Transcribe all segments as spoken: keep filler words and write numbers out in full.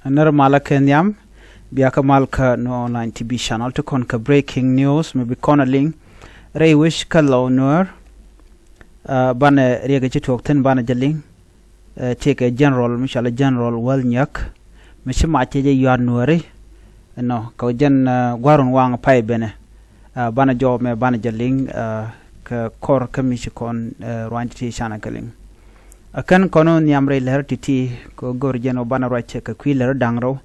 Nɛr malä kɛ nhiam, bia kä mal kä Nuer Online T V channel ti kɔn kɛ breaking news mi bi kɔn a liŋ rɛy wec kä Lou Nuer. Banɛ riɛk ci tuɔɔk thi̱n banɛ jɛ liŋ. Tëëkɛ general mi cɔalɛ General Wäl Nyiäk mi ci mac cɛ jɛ yua̱a̱t Nuääri. Ɛnɔ kɛ jɛn gua̱run waŋ pay benɛ. Banɛ jɔw mɛ banɛ jɛ liŋ kɛ kɔr kä mi ci kɔn ruany ti ti canɛ kɛ liŋ. Ɛ kɛn kɔn nhiam rɛy lɛr ti̱ti̱ kɛ go̱r jɛn ɔ banɛ ruac kɛ kui̱ lɛr da̱ŋ rɛw.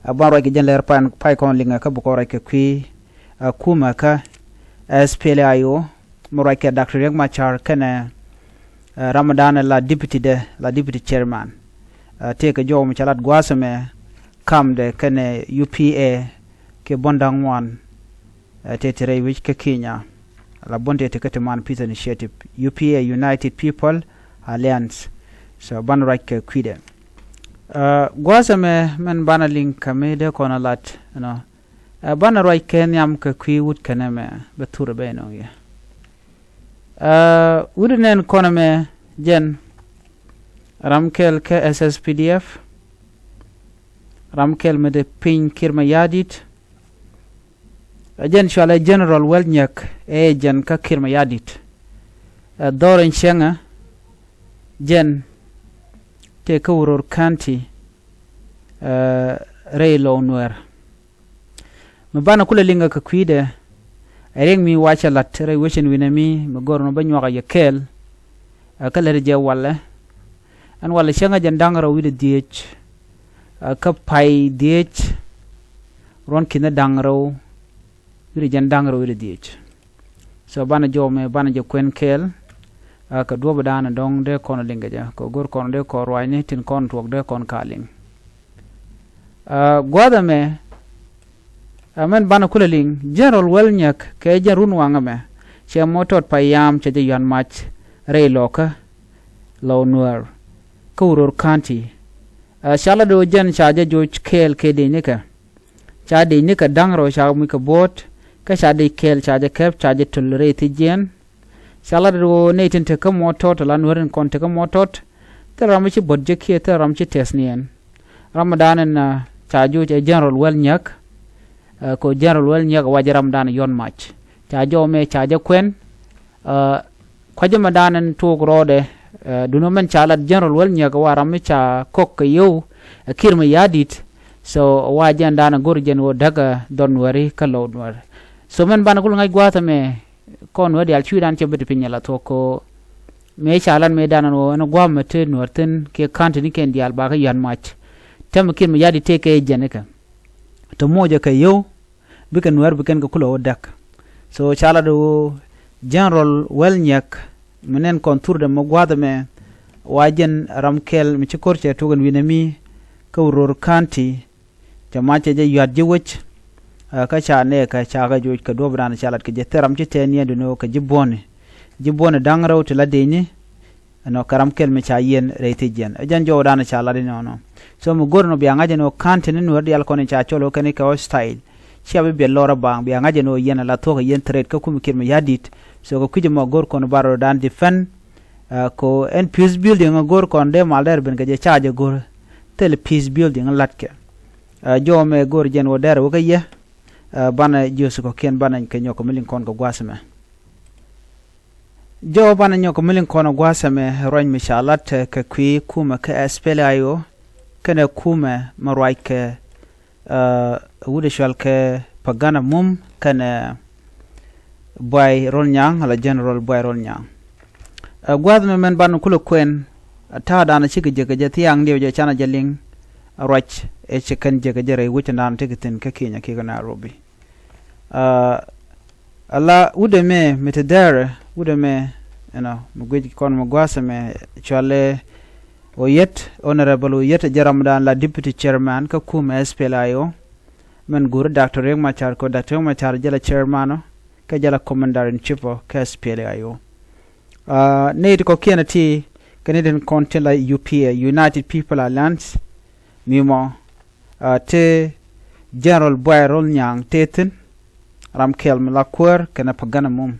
Ɛ banɛ ruac kɛ jɛn lɛr pay kɔn liŋɛ kä bi kɔn ruac kɛ kui̱ ɛ kumɛ kä S P L A I O mi ruac kɛ Doctor Riek Machar kɛnɛ ɛ ramdan la deputy dɛ la deputy chairman. Ɛ tëëkɛ jɔw mi ca lat gua̱a̱th ɛmɛ kamdɛ kɛnɛ U P A kɛ buɔ̱n da̱ŋ ŋuan. Ɛ tëë ti rɛy wec kä Kenya la buɔ̱n tëë ti kä ti man Peace Initiative, U P A, United People Alliance. So banɛ ruac kɛ kui̱dɛ. Ɛ gua̱a̱th ɛmɛ mɛn banɛ liŋ kɛ mi dee kɔn a lat ɛnɔ. Ɛ banɛ ruac kɛ nhiam kɛ kui̱ wut kɛn ɛmɛ bɛ thur ɛ bɛ nɔŋ yɛ. Ɛ wut nɛn kɔn ɛmɛ jɛn ram kɛl kä S S P D F, ram kɛl mi dee piny Kiir Mayardit. Ɛ jɛn cɔalɛ General Wäl Nyiäk ɛ jɛn kä Kiir Mayardit. Ɛ dhɔr in cieŋɛ jɛn tëë kä Uror County rɛy Lou Nuäär. Mi banɛ kulɛ liŋ ɛ kɛ kui̱dɛ ɛ riɛk mi wacɛ la̱t rɛy wecin wi̱nɛ mi mi go̱r nɔ bä nyuak ɛ yɛ kɛɛl. Ɛ kä lät jɛ walɛ ɛn walɛ cäŋ ɛ jɛn da̱ŋ rɛw wi̱cdɛ dhieec. Ɛ kä pay dhieec ruɔ̱n ki̱n da̱ŋ rɛw wi̱cdɛ jɛn da̱ŋ rɛw wi̱cdɛ dhieec. So banɛ jɔw mɛ banɛ jɛ kuɛn kɛɛl. Ɛ kɛ duɔ̱p dan dɔ̱ŋ dee kɔn liŋ kɛ jɛ kɛ go̱r kɔn dee kɔn ruacni tin kɔn tuɔk dee kɔn ka liŋ. Ɛ gua̱a̱th ɛmɛ ɛ mɛn banɛ kulɛ liŋ General Wäl Nyiäk kɛ jɛn run waŋ ɛmɛ cɛ mɔ tɔt payam cɛ jɛ yuan mac rɛy lɔkä Lou Nuäär kä Uror County. Ɛ ca lat do̱ jɛn ca jɛ joc kɛɛl kɛ dec nikɛ. Ca dec nikɛ da̱ŋ rɛw ca mi kɛ bo̱o̱t kä ca dec kɛɛl ca jɛ kɛp ca jɛ töl rɛy thi̱ jiɛn. Ca lat ɣöö nɛy tin tekä mɔ tɔt ala Nuäär in kɔn tekä mɔ tɔt. Thil ram mi ci buɔ̱t jɛ kiɛ thil ram ci tɛth niɛn. Ramdan in ca joc ɛ General Wäl Nyiäk. Ɛ kɛ General Wäl Nyiäk ɛ wa jɛ ramdan yuɔ̱n mac ca jɔw mɛ ca jɛ kuɛn. Ɛ kuacä mɛ dan in tuɔɔk rɔɔdɛ. Ɛ duundɛ mɛn ca lat General Wäl Nyiäk ɛ wa ram mi ca kɔk kɛ yio̱w ɛ Kiir Mayardit. So wa jɛn dan in go̱r jɛn ɣöö däk ɛ dhɔr Nuääri kä Lou Nuäär. So mɛn banɛ kul ŋa̱c gua̱a̱th ɛmɛ kɔn wä diaal cui̱dan cɛ bi ti piny ala thuɔ̱k ko. Mëë ca lat mëë dan ɛn ɣöö ɛn gua̱a̱th mɛ te Nuäär thi̱n kiɛ ka̱n te ni kɛn diaal bakä yän mac. Tɛmɛ Kiir Mayardit tëëkɛ jɛn ikɛ. Te moc ɛ kɛ yio̱w bikɛ Nuäär bikɛn kɛ kulɛ wä däk. So ca lat ɣöö General Wäl Nyiäk mi nɛn kɔn thurdɛ mɛ gua̱a̱th ɛmɛ wa jɛn ram kɛl mi ci ko̱r cɛ tuɔk ɛn wi̱nɛ mi kä Uror County. Cɛ mac cɛ jɛ yua̱t ji̱ wec. Kä ca nɛɛkä ca kɛ joc kɛ duɔ̱ɔ̱pdan ca lat kɛ jɛ thil ram ci tɛɛn yɛn duundɛ ɣöö kɛ ji̱ buɔ̱ni. Ji̱ buɔ̱ni da̱ŋ rɛw ti la dec ni. Ɛnɔ kɛ ram kɛl mi ca yiɛn rɛy thi̱ jiɛn ɛ jɛn jɔwdan ca lat inɔnɔ. So mi go̱r ɛnɔ bia ŋa̱c ɛn ɣöö ka̱n tini Nuäär diaal kɔn in ca cɔl ɣöö kɛn ikɛ hostile. Cia bi biɛl lɔr ɛ baaŋ bia ŋa̱c ɛn ɣöö yɛn ɛ la thuɔ̱k ɛ yɛn threat kä kumɛ Kiir Mayardit. So kɛ kui̱c ɛmɔ go̱r kɔn bar rɔdan defend. Ɛ ko ɛn peace building ɛ go̱r kɔn dee mal dɛr ben kɛ jɛ ca jɛ go̱r. Thil peace building ɛ latkɛ. Ɛ jɔw mɛ go̱r jɛn wä dɛr wä kä yɛ. Ɛ banɛ jiös kɔ̱kiɛn banɛ kɛ nyɔk kɛ mi liŋ kɔn kɛ gua̱a̱th ɛmɛ. Jɔw banɛ nyɔk kɛ mi liŋ kɔn kɛ gua̱a̱th ɛmɛ ruac mi ca lat kɛ kui̱ kumɛ kä S P L A I O kɛnɛ kumɛ mɛ ruac kɛ Ɛ wut ɛ cual kɛ Pagana Mum kɛnɛ Buay Rol Nyaŋ ala General Buay Rol Nyaŋ. Ɛ gua̱a̱th mɛ mɛn ban kulɛ kuɛn. Ɛ ta̱a̱ da̱a̱n cikɛ jek kɛ jɛ thia̱a̱ŋ diɛw jɛ canɛ jɛ liŋ. Ɛ ruac ɛ ci kɛn jek kɛ jɛ rɛy wec ɛn da̱a̱n tekɛ thi̱n kä Kenya kiɛ kɛ Nairobi. Ɛ Ala wut ɛmɛ mi te dɛrɛ wut ɛmɛ ɛnɔ mi guic kɔn mi gua̱a̱th ɛmɛ cualɛ Oyet, Honorable Oyet ɛ jɛ ramdan la deputy chairman kä kumɛ S P L A I O. Mɛn guuri Doctor Riek Machar kɛ Doctor Riek Machar jɛ la chairman ɔ kɛ jɛ la commander in chief ɔ kä S P L A I O. Nɛy ti kɔ̱kiɛn ɛ ti kɛ ni tin kɔn tin la U P A, United People Alliance. Mi mɔ Ɛ te General Buay Rol Nyaŋ te thi̱n ram kɛl mi la kuäär kɛnɛ Pagana Mum.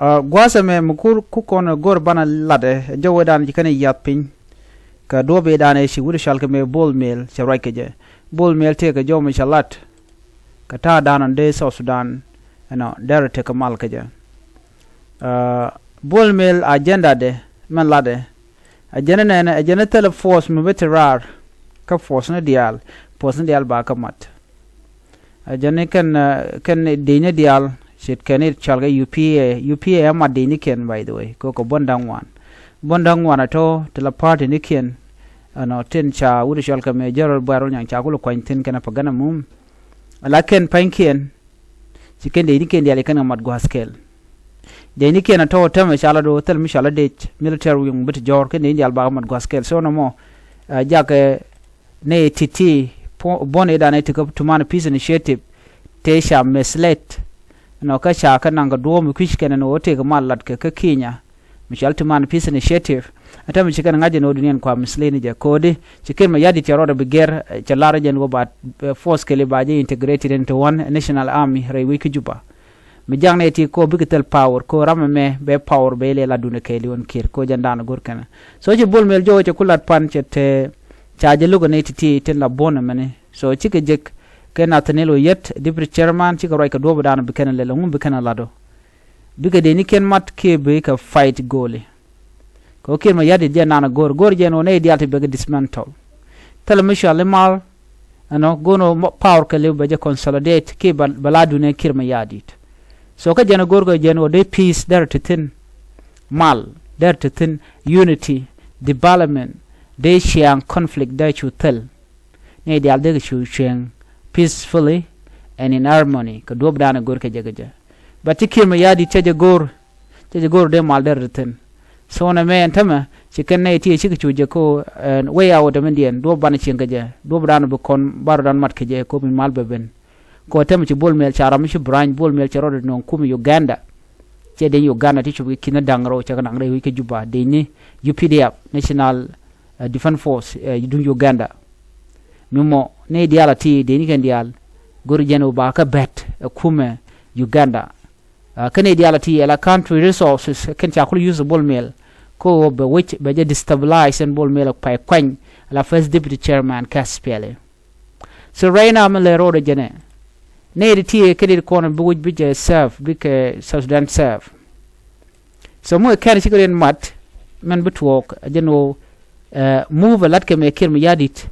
Ɛ gua̱a̱th ɛmɛ mi kur ku kɔn ɛ go̱r banɛ latdɛ ɛ jɔwɛ dan ci kɛn ɛ yath piny. kɛ duɔ̱ɔ̱p ëëdan ëë ci wut cɔal kɛ mëë Bol Mel cɛ ruac kɛ jɛ. Bol Mel tëëkɛ jɔw mi cɛ lat kɛ ta̱a̱ da̱a̱n ɔn dee South Sudan ɛnɔ derɛ tekɛ mal kɛ jɛ. Bol Mel agenda dɛ mɛn latdɛ, agenda nɛnɛ, agenda thilɛ force mi bi te raar. Kä force ni diaal, force ni diaal ba kä mat. Agenda kɛn kɛn dec ni diaal ce̱tkɛ ni cɔal kɛ U P A. U P A ɛ mat dec ni kiɛn, by the way, kɛ kɛ buɔ̱n da̱ŋ ŋuan. Buɔ̱n da̱ŋ ŋuan a tɔ ti la party ni kiɛn. Ɛnɔ tin ca wut cɔal kɛ mëë General Buay Rol Nyaŋ ca kulɛ kuany thi̱n kɛn a pagana mum. Ala kɛn pa̱nykiɛn ci kɛn dec ni kiɛn diaal ci kɛn kɛ mat gua̱a̱th kɛl. Dec ni kiɛn a tɔ̱ tɛmɛ ca la do̱ thil mi ca la dec military wing bi ti jɔ̱ɔ̱r kɛn dec ni diaal bakɛ mat gua̱a̱th kɛl. So nɔmɔ jakɛ nɛ ti̱ti̱ buɔ̱n i̱ dan i̱ ti kä Tumaini Peace Initiative tëë ca mislead. Nɔ kä ca kä naŋ kɛ duɔ̱ɔ̱m i̱ kui̱c kɛn ɛn ɣöö tëëkɛ mal latkɛ kä Kenya mi cɔal Tumaini Peace Initiative. Ɛ tɛmɛ ci kɛn ŋa̱c ɛn ɣöö duŋ ɛn kua mislead ni jɛ ko̱di ci Kiir Mayardit cɛ rɔɔdɛ bi gɛr cɛ lar jɛn ɣöö ba force kɛli ba jɛ integrated into one national army rɛy wec kä Juba. Mi jak nɛ ti ko bikɛ thil power ko ram ɛmɛ bɛ power bɛ ilɛ la duundɛ kɛɛliw ɛn Kiir ko jɛn daanɔ go̱r kɛnɛ. So ci Bol Mel jɔwä cɛ ku lat pan cɛ te ca jɛ lo̱k ɛn ɛ ti ti tin la buɔ̱n ɛmɛni. So cikɛ jek kɛ Nathaniel Oyet, deputy chairman, cikɛ ruac kɛ duɔ̱ɔ̱p daanɔ bi kɛn lɛl ɛŋu bi kɛn lat ɔ. Bikɛ dee ni kiɛn mat kiɛ bikɛ fight go̱o̱li. Kɛ ɣöö Kiir Mayardit jɛ nanɛ go̱r go̱r jɛ ɛn ɣöö nɛy diaal ti bɛ kɛ dismantle. Thilɛ mi cɔal i̱ mal ɛnɔ go̱o̱n ɣöö power kɛ liw bɛ jɛ consolidate kiɛ bɛ la duundɛ Kiir Mayardit. So kä jɛn ɛ go̱r kɛ jɛn ɣöö dee peace derɛ ti thi̱n, mal derɛ ti thi̱n, unity, development, dee ciaŋ conflict dee cu thil. Nɛy diaal dee kɛ cu cueŋ peacefully and in harmony kɛ duɔ̱ɔ̱p daanɔ go̱r kɛ jɛ kɛ jɛ. But ti Kiir Mayardit cɛ jɛ go̱r, cɛ jɛ go̱r dee mal derɛ ti thi̱n. So nɛ mɛ ɛn tämɛ ci kɛn nɛy ti cikɛ cu jɛ ko way out ɛmɛndiɛn duɔ̱ɔ̱p banɛ cieŋ kɛ jɛ duɔ̱ɔ̱p daanɔ bi kɔn barɔ dan mat kɛ jɛ ko min mal bɛ ben. Kɔ tɛmɛ ci Bol Mel ca ram mi ci Brany Bol Mel cɛ rɔɔdɛ nɔŋ kum Uganda. Cɛ deny Uganda ti cop kɛ ki̱n da̱ŋ rɛw cɛ kɛ naŋ rɛy wec kä Juba deny ni U P D F, National Defense Force, duŋ Uganda. Mi mɔ nɛy diaal a ti deny ni kɛn diaal go̱r jɛn ɣöö ba kä bɛt ɛ kumɛ Uganda. Kä nɛy diaal a ti ala country resources kɛn ca kul use Bol Mel. Ko bɛ wec bɛ jɛ destabilize ɛn Bol Mel pay kuany ala first deputy chairman kä S P L A. So right now mi lɛ road jɛnɛ nɛy di ti kɛ di kɔn bi wic bi jɛ serve bikɛ South Sudan serve. So mi kɛn cikɛ riɛn mat mɛn bi tuɔɔk jɛn ɣöö move a lat kɛ mɛ Kiir Mayardit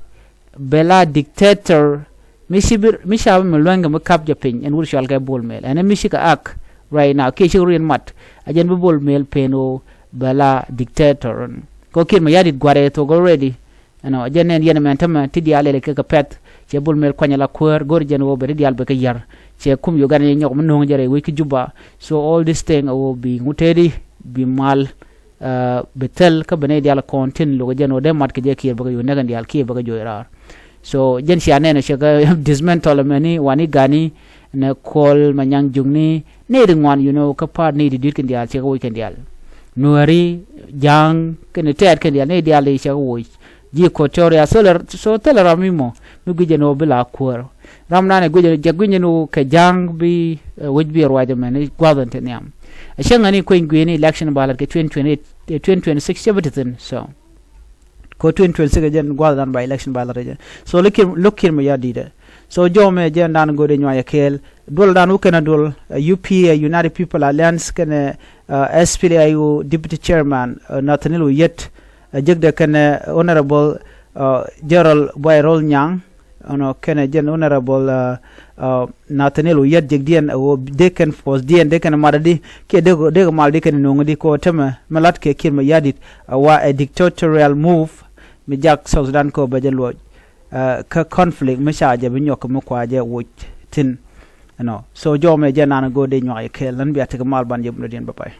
bɛ la dictator. Mi ci bi mi ca bi mi luɛŋ kɛ mi kap jɛ piny ɛn wut cɔal kɛ Bol Mel ɛn mi cikɛ ak right now kiɛ cikɛ riɛn mat a jɛn bi Bol Mel pen ɣöö bɛ la dictator. Kɛ Kiir Mayardit guarɛ thok already. Ɛnɔ jɛn nɛn yɛn ɛmɛn tämɛ ti diaal lɛl kɛ kɛ pɛth. Cɛ Bol Mel kuany ala kuäär go̱r jɛn ɣöö bɛ ti diaal bɛ kɛ yär. Cɛ kum Uganda jɛ nyɔk mi no̱o̱ŋ jɛ rɛy wec kä Juba. So all this thing a ɣöö bi ŋut tëëdi bi mal bi thil kä bɛ nɛy diaal kɔn tin lo̱k jɛn ɣöö dee mat kɛ jɛ Kiir bɛ kɛ yo̱o̱ näk ɛn diaal kiɛ bɛ kɛ jo̱o̱c raar. So jɛn cia nɛn cɛ kɛ dismantle mɛni wani gani nɛ Kuɔl Manyaŋ Juŋni nɛy di ŋuan you know kä pa̱a̱t nɛy di di̱t kɛn diaal cɛ kɛ woc kɛn diaal. Nuääri, Ja̱a̱ŋ kɛn tɛɛt kɛn diaal nɛy diaal di cɛ kɛ woc. Ji̱ Equatoria so thilɛ ram mi mɔ mi gui̱c jɛ ni wä bi la kuäär. Ram nanɛ gui̱c jɛ gui̱c jɛ ni wä kɛ Ja̱a̱ŋ bi wec bi ruac ɛmɛn gua̱th ɛn te nhiam. A cäŋ ani kueny gui̱ni election ballot kɛ twenty twenty-eight, twenty twenty-six cɛ bi ti thi̱n so. Ko twenty twenty-six jɛn gua̱th dan ba election ba lat jɛ. So lo̱k Kiir, lo̱k Kiir Mayardit ɛ. So jɔmɛ jɛn dan go̱o̱dɛ nyuayɛ kɛɛl duɔl dan wä kɛnɛ duɔl U P A, United People Alliance kɛnɛ S P L A I O Deputy Chairman Nathaniel Oyet. Jekdɛ kɛnɛ Honorable General Buay Rol Nyaŋ. Ɛnɔ kɛnɛ jɛn Honorable Nathaniel Oyet jekdiɛn ɛ ɣöö dee kɛn force diɛn dee kɛn madadi kiɛ dee kɛ mal di kɛn no̱o̱ŋ di kɛ ɣöö tämɛ mi lat kɛ Kiir Mayardit ɛ wa ɛ dictatorial move mi jak South Sudan kɛ ɣöö bɛ jɛ luɔc. Kä conflict mi ca jɛ bi nyɔk mi kua jɛ woc thi̱n. Ɛnɔ so jɔmɛ jɛ nan go̱o̱r dee nyuak yɛ kɛɛl nan bia tekɛ mal ban jɛ bundä diɛn bä pay.